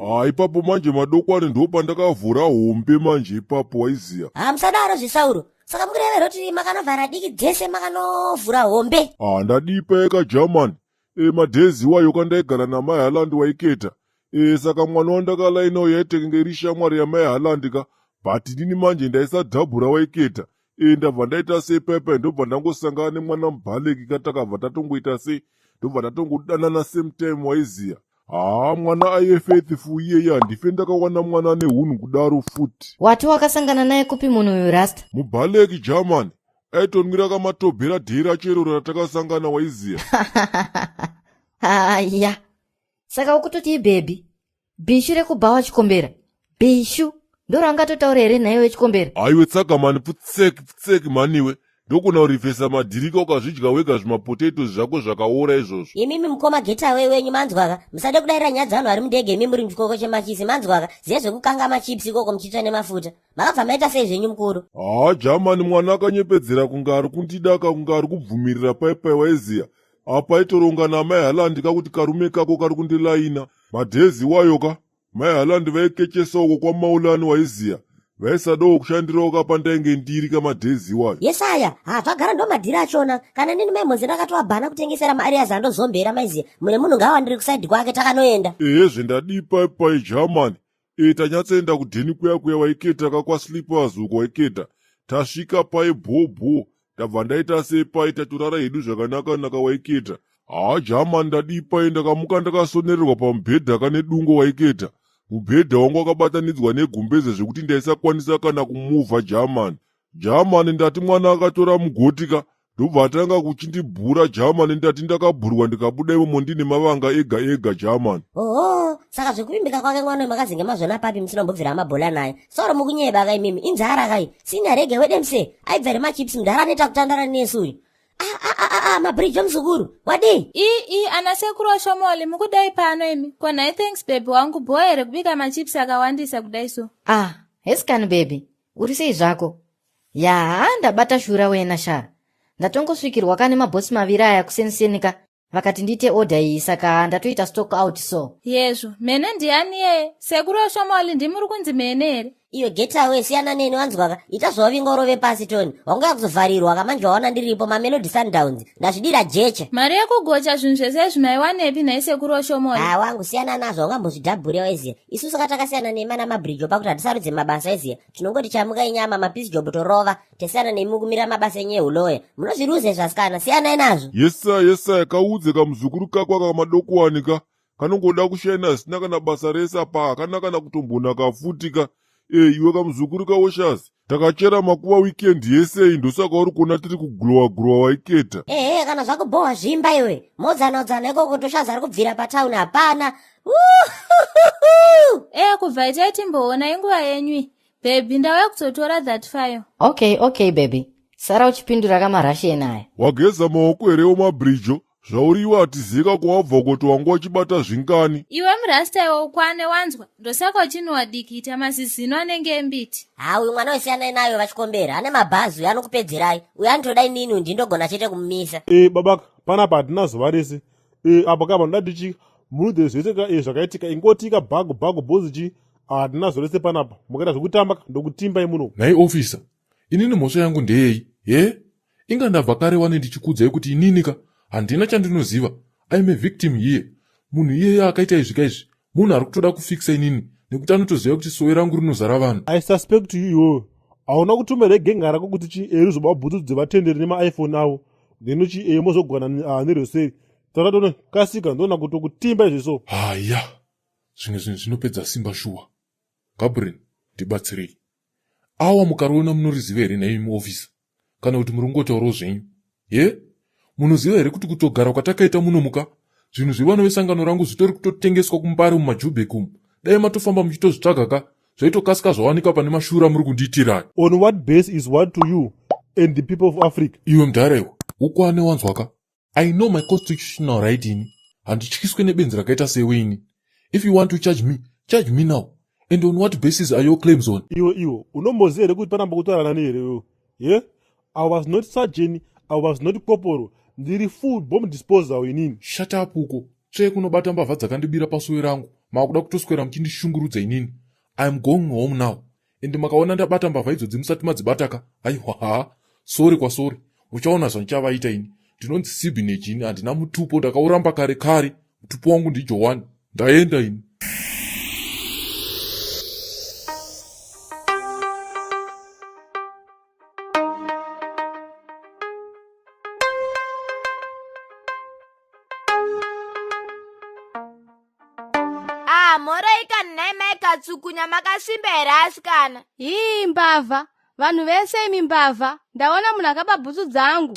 Ha, ipapo manje madokwani ndo pandakavhura hombe manje ipapo, waiziya. Ha, musadaro zvisauro. Saka mukureva here kuti makanovhara diki dzese, makanovhura hombe? Ha, ndadipa eka German. Madhezi iwayo kandaigara namai Haland, waiketa. Saka mwana wandakalainawo yaitenge iri shamwari yamai Haland ka, but inini manje ndaisadhabhura, waiketa. Ndabva ndaita sei paipai, ndobva ndangosangana nemwana mubaleki ka, takabva tatongoita sei, ndobva tatongodanana same time, waiziya. Haa, mwana aive faithful iyeye, handife ndakawana mwana ane hunhu kudaro futi. Wati wakasangana naye kupi munhu uyu, Rasta? Mubaleki, German. Aitonwira kamatobhera dhera chero ratakasangana, waiziya. Haya, saka ukutoti ibhebhi bhishu rekubhawa Chikombera? Bhishu ndorangatotaura here nhaiwe wechikombera? Aiwe, tsaga mani, pfutseki pfutseki maniwe, ndokuna kurivhesa madhirika ukazvidya wega zvimapotatoes zvako zvakaora izvozvo. Imimi mukoma, getaway wenyu, manzwaka? Musade kudarira nyaya dzevanhu vari mundege, imi muri muchikoko chemachisi, manzwaka? Ziya zvekukanga machips ikoko muchitsva nemafuta. Makabva maita sei zvenyu, mukuru? Haa, Jamani, mwana akanyepedzera kunge ari kundidaka, kunge ari kubvumirira paipai, waiziya. Apa aitoronga namai Haland kakuti karume kako kari kundilaina. Madhezi iwayo ka, mai Haland vaikechesa uko kwaMaulani, waiziya, vaisadawo kushandirawo kapandainge ndiri kamadhezi iwayo. Yesaya, ha, zvagara ndo madhiri achona. Kana nini maimhonzi ndakatoabhana kutengesera maareas andozombera, maiziya. Mune munhu ngaawandiri kusaidhi kwake, takanoenda. Ehezve, ndadii paipai, Germany. Tanyatsoenda kudheni kuya kuya, waiketa ka, kwaslippers uko, waiketa. Tasvika pai bhobho, ndabva ndaita sei pai, tatorara hedu zvakanaka-naka, waiketa. Haa, German, ndadii pai, ndakamuka ndakasonererwa pamubhedha kane dungo, waiketa. Mubhedha wangu wakabatanidzwa negumbeze zvekuti ndaisakwanisa kana kumuvha, German. German, ndati mwana akatora mugoti ka, ndobva atanga kuchindibhura. German, ndati ndakabhurwa ndikabuda imomo ndine mavanga ega ega, German. Oho, saka zvekuvimbika kwake mwana uyu makazenge mazvona papi musina kumbobvira mabhola naye? Soro mukunyeba ka imimi, inzara kai. Sina rege wedemse aibva remachips, mudhara anoita kutandara nesu uyu. Ah, ah, ah, ah, mabridge muzukuru, wadii? Ii, ana sekuru oshomoli, mukudai pano imi? Konhai, thanks baby wangu, bho here kubika machips akawandisa kudai so? Ah, heskani baby, uri sei zvako? Ya, ndabata shura wena sha. Ndatongosvikirwa kane mabhosi maviri aya kuseniseni ka, vakati ndiite order iyi, saka ndatoita stock out so. Yezvo, mene ndiani yeye? Sekuru oshomoli, ndimuri kunzi mene here? Iyo, getaway, siyana neni, wanzwaka? Ita zvawavinga urove pasi toni. Wangauya kuzovharirwa kamanje, waona ndiripo Mamelodi Sundowns, ndazvidira jecha. Mari yekugocha zvinhu zvese izvi maiwanepi nhai, sekuru oshomoli? Ha, wangu, siyana nazvo, ungambozvidhabhure, waiziya. Isusu ka takasiyana nema namabridge pakuti hatisarudze mabasa eziya, tinongoti chamuka inyama, mapisi job torova, tesiyana nemi kumira mabasa enyu ehuloya, munozviruze zvasikana, siyanai nazvo. Yesaya, yesaya, kaudze kamuzukuru kako aka kamadokuwani ka, kanongoda kushaina zvisina kana basa rese, apa hakana kana kutombonaka futi ka. Iwe kamuzukuru kawoshazi, takachera makuva weekend yesei, ndosaka uri kuona tiri kuglowa growa, waiketa. Ehe, kana zvakubhohwa zvimba iwe, modzana-udzana ikoko, toshazi ari kubvira patauni hapana. E, kubva itai timboona inguva yenyu iyi. Baby, ndauya kuzotora that file. Okay baby, sara uchipindura kamarasheni aya. Wageza maoko herewo, mabridjo? Zvauriwa hatizika kwawabva kuti wanga uchibata zvingani. Iwe murasta iwe, ukwane, wanzwa? Ndosaka uchinhuwa dikita, mazizino anenge embiti. Ha, uyu mwana wesiyanai nayo, vachikombera ane mabhazi uyu, anokupedzerai uyu, anotoda inini uyu, ndindogona chete kumumisa. Babaka, panapa hatina zuva rese. Apa kapa ndoda tichi munudze zvese ka zvakaitika, ingoti ka bhago bhago bhozi chi, hatina zuva rese panapa. Mukaita zvekutamba ka, ndokutimbai muno. Nhai officer, inini mhosva yangu ndeyei he? Inga ndabva kare wane ndichikuudzai kuti inini ka handina chandinoziva. I'm a victim here. Munhu iyeye akaita izvi kaizvi munhu ari kutoda kufikisa inini nekuti anotoziva kuti sowe rangu rinozara vanhu. I suspect you iwewe. Hauna kutuma here genga rako kuti chi rizoba bhutsu dzevatenderi nemaiphone avo, then chi mozogwana nerweseri? Taura tono, kasika, ndona kutokutimba izvi so. Haya, zvimwe zvinhu zvinopedza simba shuwa. Gabriel, ndibatsirei. Awa mukariona munoriziva here nhaimi muofisa, kana kuti muri kungotaurawo zvenyu ye? Munoziva here kuti kutogara kwatakaita muno muka, zvinhu zvevana vesangano rangu zvitori kutotengeswa kuMbare mumaJubek umu? Dai matofamba muchitozvitsvaga ka, zvaitokasika zvawanika pane mashura muri kundiitirai. On what base is what to you and the people of Africa? Iwe mudhara iwe, ukwane, wanzwaka? I know my constitutional right. Ini handityiswe nebenzi rakaita sewe ini. If you want to charge me, charge me now. And on what basis are your claims on? Iwe iwe, unomboziva here kuti panamba kutaura nani here iwe ye? I was not sergeant, I was not corporal, ndiri full bomb disposal inini. Shut up uko, tsvee kunobata mbavha dzakandibira pasowe rangu. Makuda kutoswera muchindishungurudza inini. I am going home now. And makaona ndabata mbavha idzodzi musati madzibataka. Aiwa haa. Sorry kwasori. Uchaona zvandichavaita ini. Ndinonzi Sibinage ini handina mutupo ndakauramba kare kare. Mutupo wangu ndiJohani. Ndaenda ini. Ah, mhoroi kani nhai mai Katsukunya makasimba here asikana? Hii mbavha, vanhu vese imi mbavha, ndaona munhu akaba bhutsu dzangu.